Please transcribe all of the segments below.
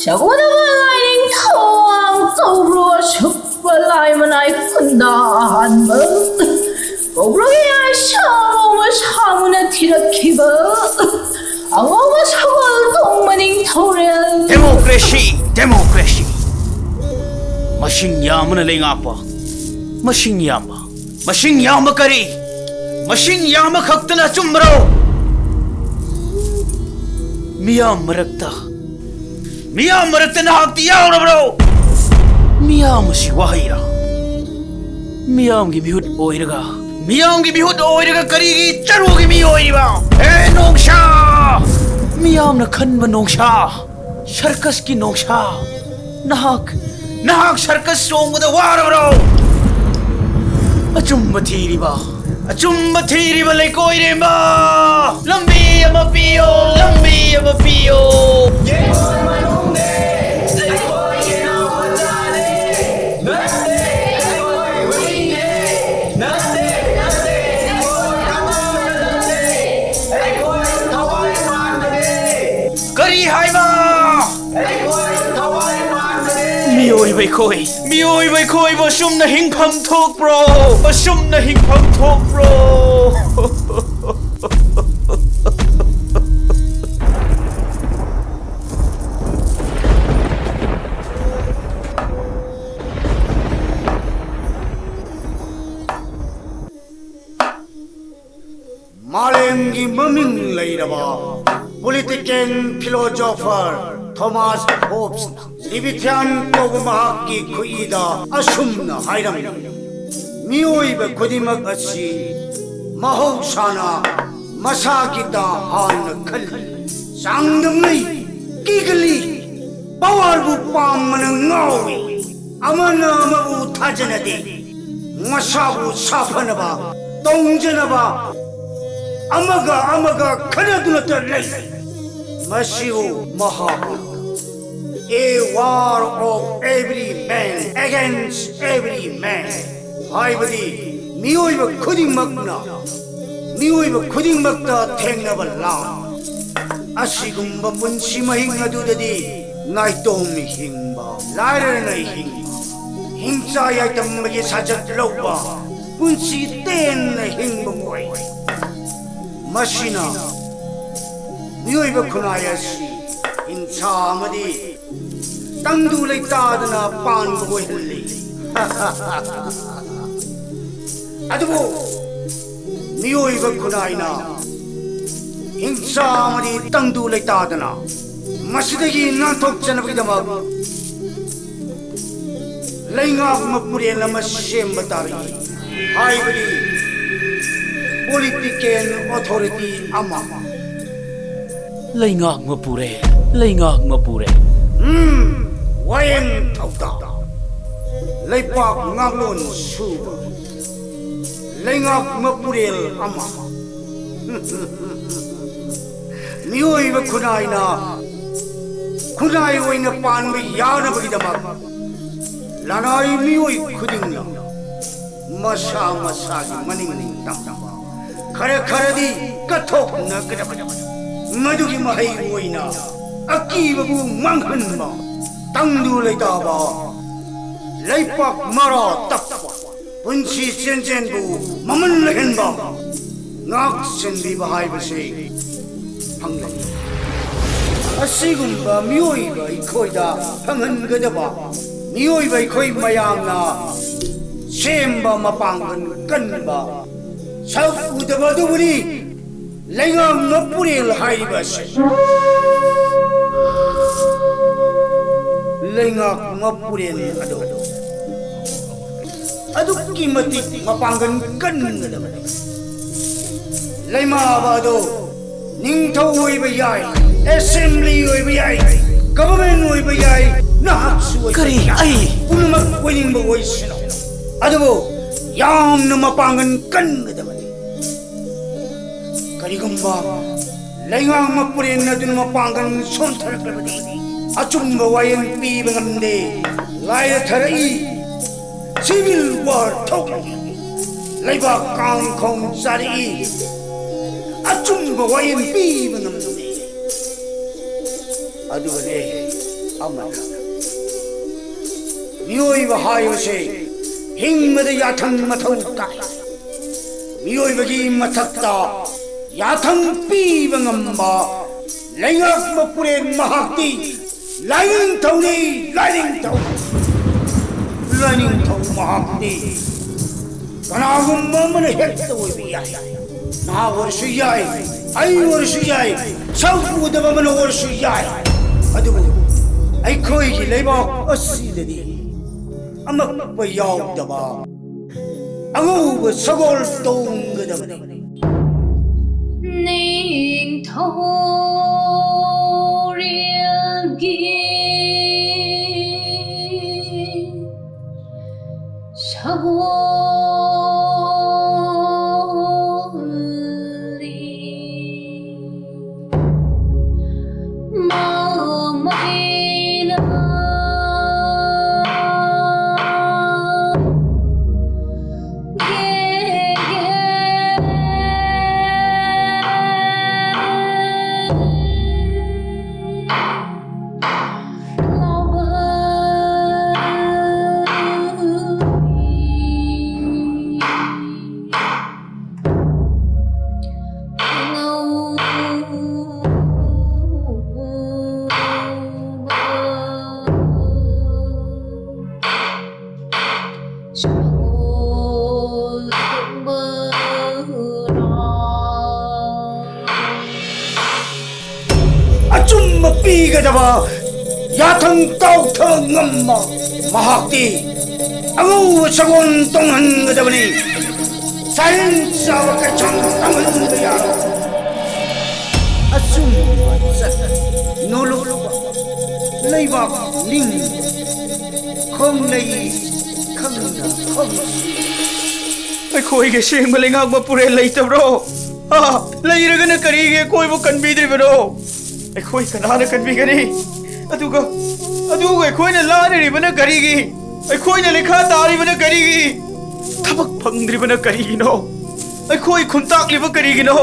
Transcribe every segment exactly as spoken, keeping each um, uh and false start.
ꯇꯧꯒꯗꯕ ꯂꯥꯏꯅꯤꯡꯊꯧ ꯀꯧꯕ꯭ꯔꯨ ꯑꯁꯨꯛꯄ ꯂꯥꯏ ꯃꯅꯥꯏ ꯈꯨꯟꯗꯥꯍꯟꯕ, ꯀꯧꯕ꯭ꯔꯨꯒꯤ ꯑꯁꯥꯡꯕ ꯁꯥꯃꯨꯅ ꯊꯤꯔꯛꯈꯤꯕ ꯑꯉꯧꯕ ꯁꯒꯣꯜ ꯇꯣꯡꯕ ꯅꯤꯡꯊꯧꯔꯦꯜ꯫ Democracy, democracy꯫ ꯃꯁꯤꯡ ꯌꯥꯝꯕꯅ ꯂꯩꯉꯥꯛꯄ, ꯃꯁꯤꯡ ꯌꯥꯝꯕ꯫ ꯃꯁꯤꯡ ꯌꯥꯝꯕ ꯀꯔꯤ? ꯃꯁꯤꯡ ꯌꯥꯝꯕ ꯈꯛꯇꯅ ꯑꯆꯨꯝꯕꯔꯣ? ꯃꯤꯌꯥꯝ ꯃꯔꯛꯇ, ꯃꯤꯌꯥꯝ ꯃꯔꯛꯇ ꯅꯍꯥꯛꯇꯤ ꯌꯥꯎꯔꯕ꯭ꯔꯣ? ꯃꯤꯌꯥꯝ ꯑꯁꯤ ꯋꯥꯍꯩꯔꯥ? ꯃꯤꯌꯥꯝꯒꯤ ꯃꯤꯍꯨꯠ ꯑꯣꯏꯔꯒ, ꯃꯤꯌꯥꯝꯒꯤ ꯃꯤꯍꯨꯠ ꯑꯣꯏꯔꯒ ꯀꯔꯤꯒꯤ ꯆꯔꯨꯒꯤ ꯃꯤ ꯑꯣꯏꯔꯤꯕ? ꯍꯦ ꯅꯣꯡꯁꯥ! ꯃꯤꯌꯥꯝꯅ ꯈꯟꯕ ꯅꯣꯡꯁꯥ, ꯁꯔꯀꯁꯀꯤ ꯅꯣꯡꯁꯥ, ꯅꯍꯥꯛ, ꯅꯍꯥꯛ ꯁꯔꯀꯁ ꯆꯣꯡꯕꯗ ꯋꯥꯔꯕ꯭ꯔꯣ? ꯑꯆꯨꯝꯕ ꯊꯤꯔꯤꯕ, ꯑꯆꯨꯝꯕ ꯊꯤꯔꯤꯕ ꯂꯩꯀꯣꯏꯔꯦꯝꯕ, ꯂꯝꯕꯤ ꯑꯃ ꯄꯤꯌꯣ, ꯂꯝꯕꯤ ꯑꯃ ꯄꯤꯌꯣ꯫ ꯀꯔꯤ ꯍꯥꯏꯕ? ꯃꯤꯑꯣꯏꯕ ꯑꯩꯈꯣꯏ, ꯃꯤꯑꯣꯏꯕ ꯑꯩꯈꯣꯏꯕꯨ ꯑꯁꯨꯝꯅ ꯍꯤꯡꯐꯝ ꯊꯣꯛꯄ꯭ꯔꯣ? ꯑꯁꯨꯝꯅ ꯍꯤꯡꯐꯝ ꯊꯣꯛꯄ꯭ꯔꯣ? ꯃꯥꯂꯦꯝꯒꯤ ꯃꯃꯤꯡ ꯂꯩꯔꯕ political philosopher Thomas Hobbes ꯂꯤꯕꯤꯊꯤꯌꯥꯟ ꯀꯧꯕ ꯃꯍꯥꯛꯀꯤ ꯈꯨꯠꯏꯗ ꯑꯁꯨꯝꯅ ꯍꯥꯏꯔꯝꯃꯤ, "ꯃꯤꯑꯣꯏꯕ ꯈꯨꯗꯤꯡꯃꯛ ꯑꯁꯤ ꯃꯍꯧꯁꯥꯅ ꯃꯁꯥꯒꯤꯇ ꯍꯥꯟꯅ ꯈꯜꯂꯤ, ꯆꯥꯡꯗꯝꯅꯩ, ꯀꯤꯒꯜꯂꯤ, powerꯕꯨ ꯄꯥꯝꯕꯅ ꯉꯥꯎꯏ, ꯑꯃꯅ ꯑꯃꯕꯨ ꯊꯥꯖꯅꯗꯦ, ꯃꯁꯥꯕꯨ ꯁꯥꯐꯅꯕ, ꯇꯣꯡꯖꯅꯕ, ꯑꯃꯒ ꯑꯃꯒ ꯈꯠꯅꯗꯨꯅꯇ ꯂꯩ꯫ ꯃꯁꯤꯕꯨ ꯃꯍꯥꯛꯅ A war of every man against every man ꯍꯥꯏꯕꯗꯤ ꯃꯤꯑꯣꯏꯕ ꯈꯨꯗꯤꯡꯃꯛꯅ ꯃꯤꯑꯣꯏꯕ ꯈꯨꯗꯤꯡꯃꯛꯇ ꯊꯦꯡꯅꯕ ꯂꯥꯟ꯫ ꯑꯁꯤꯒꯨꯝꯕ ꯄꯨꯟꯁꯤ ꯃꯍꯤꯡ ꯑꯗꯨꯗꯗꯤ ꯅꯥꯏꯇꯣꯝ ꯍꯤꯡꯕ, ꯂꯥꯏꯔꯅ ꯍꯤꯡꯕ, ꯍꯤꯡꯆꯥ ꯌꯥꯏꯇꯝꯕꯒꯤ ꯁꯥꯖꯠ ꯂꯧꯕ, ꯄꯨꯟꯁꯤ ꯇꯦꯟꯅ ꯍꯤꯡꯕ ꯃꯣꯏ꯫ ꯃꯁꯤꯅ ꯃꯤꯑꯣꯏꯕ ꯈꯨꯟꯅꯥꯏ ꯑꯁꯤ ꯍꯤꯡꯁꯥ ꯑꯃꯗꯤ ꯇꯪꯗꯨ ꯂꯩꯇꯥꯗꯅ ꯄꯥꯟꯕ ꯑꯣꯏꯍꯜꯂꯤ꯫ ꯑꯗꯨꯕꯨ ꯃꯤꯑꯣꯏꯕ ꯈꯨꯟꯅꯥꯏꯅ ꯍꯤꯡꯁꯥ ꯑꯃꯗꯤ ꯇꯪꯗꯨ ꯂꯩꯇꯥꯗꯅ ꯃꯁꯤꯗꯒꯤ ꯅꯥꯟꯊꯣꯛꯆꯅꯕꯒꯤꯗꯃꯛ ꯂꯩꯉꯥꯛ ꯃꯄꯨꯔꯦꯜ ꯑꯃ ꯁꯦꯝꯕ ꯇꯥꯔꯤ꯫ ꯍꯥꯏꯕꯗꯤ political authority ꯑꯃ꯫ ꯂꯩꯉꯥꯛ ꯃꯄꯨꯔꯦꯜ, ꯂꯩꯉꯥꯛ ꯃꯄꯨꯔꯦꯜ꯫ ꯎꯝ, ꯋꯥꯌꯦꯜ ꯊꯧꯗꯥ꯫ ꯂꯩꯄꯥꯛ ꯉꯥꯛꯂꯣꯟ ꯁꯨꯕ ꯂꯩꯉꯥꯛ ꯃꯄꯨꯔꯦꯜ ꯑꯃ꯫ ꯃꯤꯑꯣꯏꯕ ꯈꯨꯟꯅꯥꯏꯅ ꯈꯨꯟꯅꯥꯏ ꯑꯣꯏꯅ ꯄꯥꯟꯕ ꯌꯥꯅꯕꯒꯤꯗꯃꯛ ꯂꯅꯥꯏ ꯃꯤꯑꯣꯏ ꯈꯨꯗꯤꯡꯅ ꯃꯁꯥ ꯃꯁꯥꯒꯤ ꯃꯅꯤꯡ ꯇꯝꯕ, ꯈꯔ ꯈꯔꯗꯤ ꯀꯠꯊꯣꯛꯅꯒꯗꯕꯅꯤ꯫ ꯃꯗꯨꯒꯤ ꯃꯍꯩ ꯑꯣꯏꯅ ꯑꯀꯤꯕꯕꯨ ꯃꯥꯡꯍꯟꯕ, ꯇꯪꯗꯨ ꯂꯩꯇꯥꯕ, ꯂꯩꯄꯥꯛ ꯃꯔꯥ ꯇꯞꯄ, ꯄꯨꯟꯁꯤ ꯆꯦꯟꯖꯦꯟꯕꯨ ꯃꯃꯜ ꯂꯩꯍꯟꯕ, ꯉꯥꯛ ꯁꯦꯟꯕꯤꯕ ꯍꯥꯏꯕꯁꯤ ꯐꯪꯂꯅꯤ꯫ ꯑꯁꯤꯒꯨꯝꯕ ꯃꯤꯑꯣꯏꯕ ꯑꯩꯈꯣꯏꯗ ꯐꯪꯍꯟꯒꯗꯕ, ꯃꯤꯑꯣꯏꯕ ꯑꯩꯈꯣꯏ ꯃꯌꯥꯝꯅ ꯁꯦꯝꯕ ꯃꯄꯥꯡꯒꯜ ꯀꯟꯕ ꯁꯛ ꯎꯗꯕ ꯑꯗꯨꯕꯨꯅꯤ ꯂꯩꯉꯥꯛ ꯃꯄꯨꯔꯦꯜ ꯍꯥꯏꯔꯤꯕ ꯑꯁꯤ꯫ ꯂꯩꯉꯥꯛ ꯃꯄꯨꯔꯦꯜ ꯑꯗꯨ ꯑꯗꯨꯛꯀꯤ ꯃꯇꯤꯛ ꯃꯄꯥꯡꯒꯜ ꯀꯟꯒꯗꯕꯅꯤ꯫ ꯂꯩꯃꯥꯕ ꯑꯗꯣ ꯅꯤꯡꯊꯧ ꯑꯣꯏꯕ ꯌꯥꯏ, assembly ꯑꯣꯏꯕ ꯌꯥꯏ, government ꯑꯣꯏꯕ ꯌꯥꯏ, ꯅꯍꯥꯛꯁꯨ ꯑꯣꯏꯕ ꯀꯔꯤ? ꯌꯥꯏ꯫ ꯑꯩ? ꯄꯨꯝꯅꯃꯛ ꯑꯣꯏꯅꯤꯡꯕ ꯑꯣꯏꯁꯅꯨ, ꯑꯗꯨꯕꯨ ꯌꯥꯝꯅ ꯃꯄꯥꯡꯒꯜ ꯀꯟꯒꯗꯕꯅꯤ꯫ ꯀꯔꯤꯒꯨꯝꯕ ꯂꯩꯉꯥꯛ ꯃꯄꯨꯔꯦꯟ ꯑꯗꯨꯅ ꯃꯄꯥꯡꯒꯜ ꯁꯣꯟꯊꯔꯛꯂꯕꯗꯤ ꯑꯆꯨꯝꯕ ꯋꯥꯌꯦꯜ ꯄꯤꯕ ꯉꯝꯗꯦ꯫ ꯂꯥꯏꯔꯊꯔꯛꯏ, civil war ꯊꯣꯛꯂꯛꯏ, ꯂꯩꯕꯥꯛ ꯀꯥꯡꯈꯣꯡ ꯆꯥꯔꯛꯏ, ꯑꯆꯨꯝꯕ ꯋꯥꯌꯦꯜ ꯄꯤꯕ ꯉꯝꯗꯦ꯫ ꯑꯗꯨꯒꯅꯦ, ꯑꯃꯅ꯫ ꯃꯤꯑꯣꯏꯕ ꯍꯥꯏꯕꯁꯦ ꯍꯤꯡꯕꯗ ꯌꯥꯊꯪ ꯃꯊꯧ ꯇꯥꯏ꯫ ꯃꯤꯑꯣꯏꯕꯒꯤ ꯃꯊꯛꯇ ꯌꯥꯊꯪ ꯄꯤꯕ ꯉꯝꯕ ꯂꯩꯉꯥꯛ ꯃꯄꯨꯔꯦꯟ ꯃꯍꯥꯛꯇꯤ ꯂꯥꯏꯅꯤꯡꯊꯧꯅꯤ, ꯂꯥꯏꯅꯤꯡꯊꯧ꯫ ꯂꯥꯏꯅꯤꯡꯊꯧ ꯃꯍꯥꯛꯇꯤ ꯀꯅꯥꯒꯨꯝꯕ ꯑꯃꯅ ꯍꯦꯛꯇ ꯑꯣꯏꯕ ꯌꯥꯏ꯫ ꯅꯍꯥ ꯑꯣꯏꯔꯁꯨ ꯌꯥꯏ, ꯑꯍꯜ ꯑꯣꯏꯔꯁꯨ ꯌꯥꯏ, ꯁꯛ ꯎꯗꯕ ꯑꯃꯅ ꯑꯣꯏꯔꯁꯨ ꯌꯥꯏ꯫ ꯑꯗꯨꯕꯨ ꯑꯩꯈꯣꯏꯒꯤ ꯂꯩꯕꯥꯛ ꯑꯁꯤꯗꯗꯤ ꯑꯃꯛꯄ ꯌꯥꯎꯗꯕ ꯑꯉꯧꯕ ꯁꯒꯣꯜ ꯇꯣꯡꯒꯗꯕꯅꯤ꯫ ꯅꯤꯡꯊꯧꯔꯦꯜꯒꯤ ꯁꯒꯣꯜ ꯑꯆꯨꯝꯕ ꯄꯤꯒꯗꯕ ꯌꯥꯊꯪ ꯀꯥꯎꯊ ꯉꯝꯕ ꯃꯍꯥꯛꯇꯤ ꯑꯉꯧꯕ ꯁꯒꯣꯜ ꯇꯣꯡꯍꯟꯒꯗꯕꯅꯤ꯫ ꯁꯥꯏꯔꯦꯟ ꯆꯥꯕ ꯀꯩꯁꯥꯝ ꯇꯝꯍꯟꯕ ꯌꯥꯔꯣꯏ꯫ ꯑꯆꯨꯝꯕ ꯆꯠ ꯅꯣꯂꯨꯛꯄ ꯂꯩꯕꯥꯛ ꯅꯤꯡꯕ ꯈꯣꯡꯂꯩ ꯈꯪꯅ ꯈꯣꯡ ꯑꯩꯈꯣꯏꯒꯤ ꯑꯁꯦꯡꯕ ꯂꯩꯉꯥꯛ ꯃꯄꯨꯔꯦꯜ ꯂꯩꯇꯕ꯭ꯔꯣ? ꯑꯥ, ꯂꯩꯔꯒꯅ ꯀꯔꯤꯒꯤ ꯑꯩꯈꯣꯏꯕꯨ ꯀꯟꯕꯤꯗ꯭ꯔꯤꯕꯅꯣ? ꯑꯩꯈꯣꯏ ꯀꯅꯥꯅ ꯀꯟꯕꯤꯒꯅꯤ? ꯑꯗꯨꯒ, ꯑꯗꯨꯒ ꯑꯩꯈꯣꯏꯅ ꯂꯥꯏꯔꯔꯤꯕꯅ ꯀꯔꯤꯒꯤ? ꯑꯩꯈꯣꯏꯅ ꯂꯩꯈꯥ ꯇꯥꯔꯤꯕꯅ ꯀꯔꯤꯒꯤ? ꯊꯕꯛ ꯐꯪꯗ꯭ꯔꯤꯕꯅ ꯀꯔꯤꯒꯤꯅꯣ? ꯑꯩꯈꯣꯏ ꯈꯨꯟꯇꯥꯛꯂꯤꯕ ꯀꯔꯤꯒꯤꯅꯣ?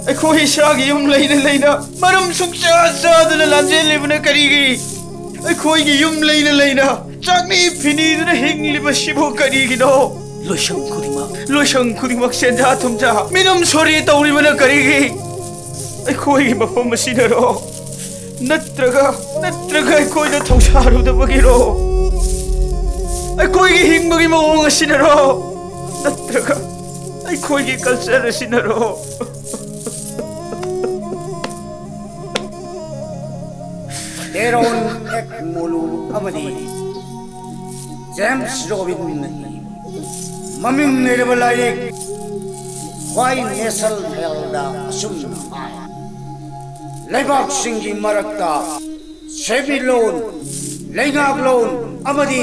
ꯑꯩꯈꯣꯏ ꯏꯁꯥꯒꯤ ꯌꯨꯝ ꯂꯩꯅ ꯂꯩꯅ ꯃꯔꯝ ꯁꯨꯡꯆꯥ ꯆꯥꯗꯅ ꯂꯥꯟꯖꯦꯜꯂꯤꯕꯅ ꯀꯔꯤꯒꯤ? ꯑꯩꯈꯣꯏꯒꯤ ꯌꯨꯝ ꯂꯩꯅ ꯂꯩꯅ ꯆꯥꯛꯅꯤ ꯐꯤꯅꯤꯗꯨꯅ ꯍꯤꯡꯂꯤꯕꯁꯤꯕꯨ ꯀꯔꯤꯒꯤꯅꯣ? ꯂꯣꯏꯁꯪ ꯈꯨꯗꯤꯡꯃꯛ, ꯂꯣꯏꯁꯪ ꯈꯨꯗꯤꯡꯃꯛ ꯁꯦꯟꯖꯥ ꯊꯨꯝꯖꯥ ꯃꯤꯅꯝ ꯁꯣꯔꯤ ꯇꯧꯔꯤꯕꯅ ꯀꯔꯤꯒꯤ? ꯑꯩꯈꯣꯏꯒꯤ ꯃꯐꯝ ꯑꯁꯤꯅꯔꯣ? ꯅꯠꯇ꯭ꯔꯒ, ꯅꯠꯇ꯭ꯔꯒ ꯑꯩꯈꯣꯏꯅ ꯊꯧꯁꯥꯔꯨꯗꯕꯒꯤꯔꯣ? ꯑꯩꯈꯣꯏꯒꯤ ꯍꯤꯡꯕꯒꯤ ꯃꯑꯣꯡ ꯑꯁꯤꯅꯔꯣ? ꯅꯠꯇ꯭ꯔꯒ ꯑꯩꯈꯣꯏꯒꯤ culture ꯑꯁꯤꯅꯔꯣ? ꯇꯦꯔꯣꯟ ꯑꯦꯛ ꯃꯣꯂꯨ ꯑꯃꯗꯤ ꯖꯦꯝꯁ ꯔꯣꯕꯤꯟꯅ ꯏꯕ ꯃꯃꯤꯡ ꯂꯩꯔꯕ ꯂꯥꯏꯔꯤꯛ ꯈ꯭ꯋꯥꯏ ꯅꯦꯁꯜ ꯍꯦꯜꯗ ꯑꯁꯨꯝꯅ ꯍꯥꯏ, ꯂꯩꯕꯥꯛꯁꯤꯡꯒꯤ ꯃꯔꯛꯇ ꯁꯦꯟꯃꯤꯠꯂꯣꯟ, ꯂꯩꯉꯥꯛꯂꯣꯟ ꯑꯃꯗꯤ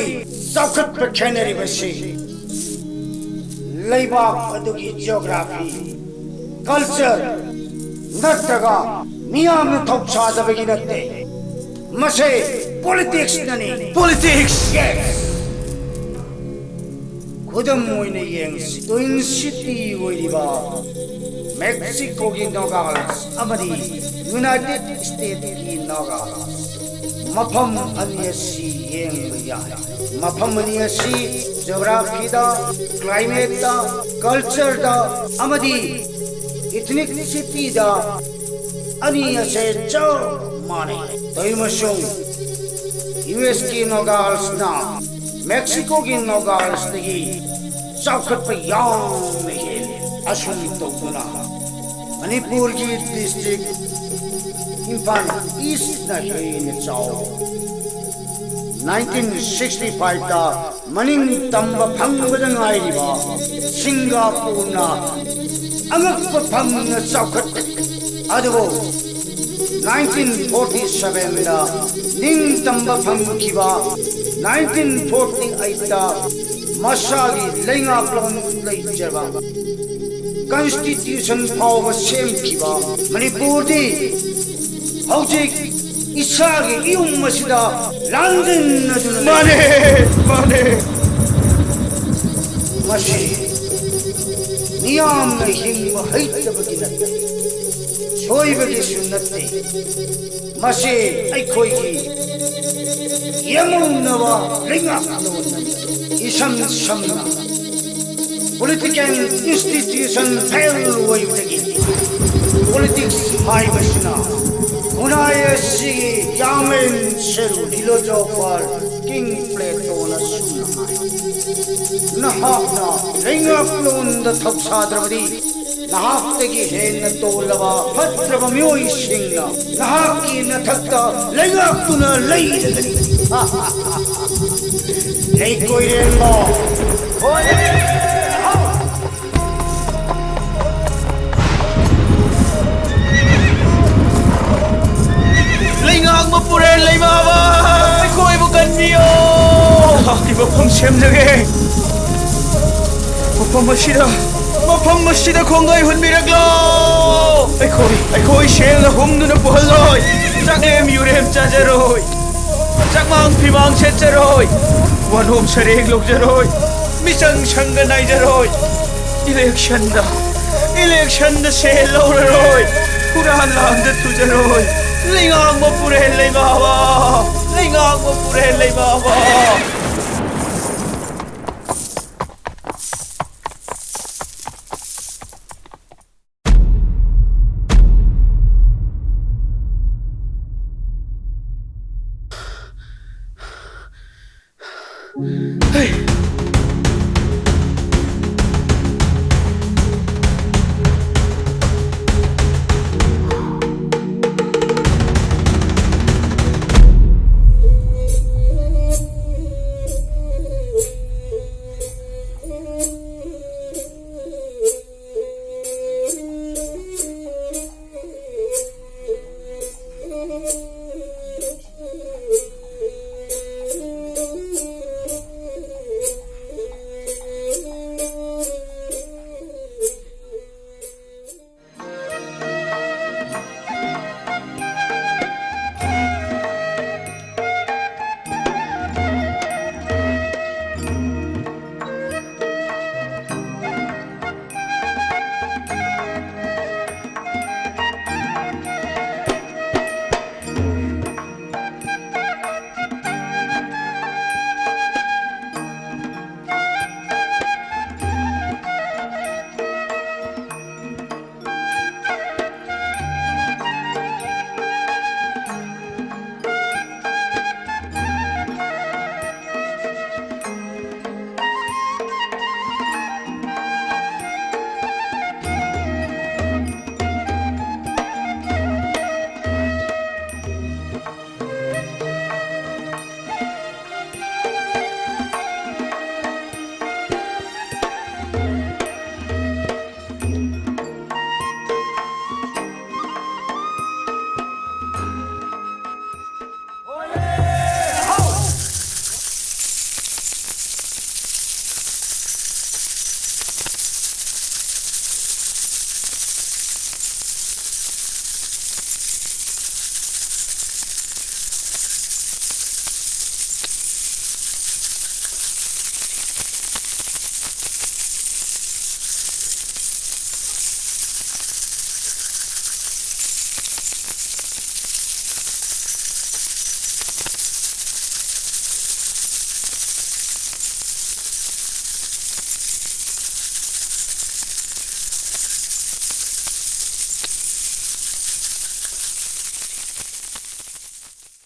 ꯆꯥꯎꯈꯠꯄ ꯈꯦꯠꯅꯔꯤꯕꯁꯤ ꯂꯩꯕꯥꯛ ꯑꯗꯨꯒꯤ geography, culture ꯅꯠꯇ꯭ꯔꯒ ꯃꯤꯌꯥꯝꯅ ꯊꯧꯁꯥꯗꯕꯒꯤ ꯅꯠꯇꯦ꯫ ꯃꯁꯤ politics ꯅꯅꯤ꯫ Politics! Yes! ꯈꯨꯗꯝ ꯑꯣꯏꯅ ꯌꯦꯡꯁꯤ, twin city ꯑꯣꯏꯔꯤꯕ ꯃꯦꯛꯁꯤꯀꯣꯒꯤ ꯅꯣꯒꯥꯜꯁ ꯑꯃꯗꯤ ꯌꯨꯅꯥꯏꯇꯦꯗ ꯁ꯭ꯇꯦꯠꯀꯤ ꯅꯣꯒꯥꯜꯁ, ꯃꯐꯝ ꯑꯅꯤ ꯑꯁꯤ ꯌꯦꯡꯕ ꯌꯥꯏ꯫ ꯃꯐꯝ ꯑꯅꯤ ꯑꯁꯤ geography ꯗ, climate ꯇ, culture ꯗ ꯑꯃꯗꯤ ethnicity ꯗ ꯑꯅꯤ ꯑꯁꯦ ꯆꯞ ꯃꯥꯟꯅꯩ꯫ ꯇꯧꯏꯃꯁꯨꯡ ꯌꯨ ꯑꯦꯁ ꯀꯤ ꯅꯣꯒꯥꯜꯁꯅ ꯃꯦꯛꯁꯤꯀꯣꯒꯤ ꯅꯣꯒꯥꯜꯁꯇꯒꯤ ꯆꯥꯎꯈꯠꯄ ꯌꯥꯝꯅ ꯍꯦꯜꯂꯤ꯫ ꯑꯁꯨꯝ ꯇꯧꯗꯨꯅ ꯃꯅꯤꯄꯨꯔꯒꯤ district ꯏꯝꯐꯥꯜ ꯏꯁꯅ ꯍꯦꯟꯅ ꯆꯥꯎ꯫ Nineteen sixty five ꯇ ꯃꯅꯤꯡ ꯇꯝꯕ ꯐꯪꯕꯗ ꯉꯥꯏꯔꯤꯕ ꯁꯤꯡꯒꯥꯄꯨꯔꯅ ꯑꯉꯛꯄ ꯐꯪꯅ ꯆꯥꯎꯈꯠꯈ꯭ꯔꯦ꯫ ꯑꯗꯨꯕꯨ nineteen forty seven ꯗ ꯅꯤꯡꯇꯝꯕ ꯐꯪꯈꯤꯕ nineteen forty eight ꯇ ꯃꯁꯥꯒꯤ ꯂꯩꯉꯥꯛꯂꯣꯟ ꯂꯩꯖꯕ constitution ꯐꯥꯎꯕ ꯁꯦꯝꯈꯤꯕ ꯃꯅꯤꯄꯨꯔꯗꯤ ꯍꯧꯖꯤꯛ ꯏꯁꯥꯒꯤ ꯏꯌꯨꯝ ꯑꯁꯤꯗ ꯂꯥꯟꯖꯤꯟꯅꯗꯨꯅ ꯂꯩ꯫ ꯃꯥꯅꯦ, ꯃꯥꯅꯦ꯫ ꯃꯁꯤ ꯃꯤꯌꯥꯝꯅ ꯍꯤꯡꯕ ꯍꯩꯇꯕꯒꯤ ꯅꯠꯇꯦ, ꯁꯣꯏꯕꯒꯤꯁꯨ ꯅꯠꯇꯦ꯫ ꯃꯁꯤ ꯑꯩꯈꯣꯏꯒꯤ ꯌꯥꯝꯃꯨꯅꯕ ꯂꯩꯉꯥꯛꯂꯣꯟ ꯑꯅꯤ꯫ ꯏꯁꯝ ꯁꯝꯅ, political institution fail ꯑꯣꯏꯕꯗꯒꯤ politics ꯍꯥꯏꯕꯁꯤꯅ ꯈꯨꯟꯅꯥꯏ ꯑꯁꯤꯒꯤ ꯌꯥꯝꯃꯦꯟ ꯁꯔꯨ philosopher King Platoꯅ ꯁꯨꯝꯅ ꯍꯥꯏ, ꯅꯍꯥꯛꯅ ꯂꯩꯉꯥꯛꯂꯣꯟꯗ ꯊꯧꯁꯥꯗ꯭ꯔꯕꯗꯤ ꯅꯍꯥꯛꯇꯒꯤ ꯍꯦꯟꯅ ꯇꯣꯜꯂꯕ ꯐꯠꯇ꯭ꯔꯕ ꯃꯤꯑꯣꯏꯁꯤꯡꯅ ꯅꯍꯥꯛꯀꯤ ꯅꯊꯛꯇ ꯂꯩꯉꯥꯛꯇꯨꯅ ꯂꯩꯔꯒꯅꯤ꯫ ꯂꯩꯀꯣꯏꯔꯦꯟꯕ꯫ ꯂꯩꯉꯥꯛ ꯃꯄꯨꯔꯦꯟ ꯂꯩꯃꯥꯕ, ꯑꯩꯈꯣꯏꯕꯨ ꯀꯟꯕꯤꯌꯣ꯫ ꯅꯍꯥꯛꯀꯤ ꯃꯐꯝ ꯁꯦꯝꯖꯒꯦ꯫ ꯃꯐꯝ ꯑꯁꯤꯗ, ꯃꯐꯝ ꯑꯁꯤꯗ ꯈꯣꯡꯗꯣꯏ ꯍꯨꯟꯕꯤꯔꯛꯂꯣ꯫ ꯑꯩꯈꯣꯏ, ꯑꯩꯈꯣꯏ ꯁꯦꯜꯅ ꯍꯨꯝꯗꯨꯅ ꯄꯨꯍꯜꯂꯣꯏ꯫ ꯆꯥꯛꯂꯦꯝ ꯌꯨꯔꯦꯝ ꯆꯥꯖꯔꯣꯏ꯫ ꯆꯥꯛꯃꯥꯡ ꯐꯤꯃꯥꯡ ꯁꯦꯠꯆꯔꯣꯏ꯫ ꯋꯥꯅꯣꯝ ꯁꯔꯦꯡ ꯂꯧꯖꯔꯣꯏ꯫ ꯃꯤꯆꯪ ꯁꯪꯒ ꯅꯥꯏꯖꯔꯣꯏ꯫ ꯏꯂꯦꯛꯁꯟꯗ, ꯏꯂꯦꯛꯁꯟꯗ ꯁꯦꯜ ꯂꯧꯔꯔꯣꯏ꯫ ꯍꯨꯔꯥꯟ ꯂꯥꯟꯗ ꯇꯨꯖꯔꯣꯏ꯫ ꯂꯩꯉꯥꯛ ꯃꯄꯨꯔꯦꯟ ꯂꯩꯃꯥꯕ, ꯂꯩꯉꯥꯛ ꯃꯄꯨꯔꯦꯟ ꯂꯩꯃꯥꯕ꯫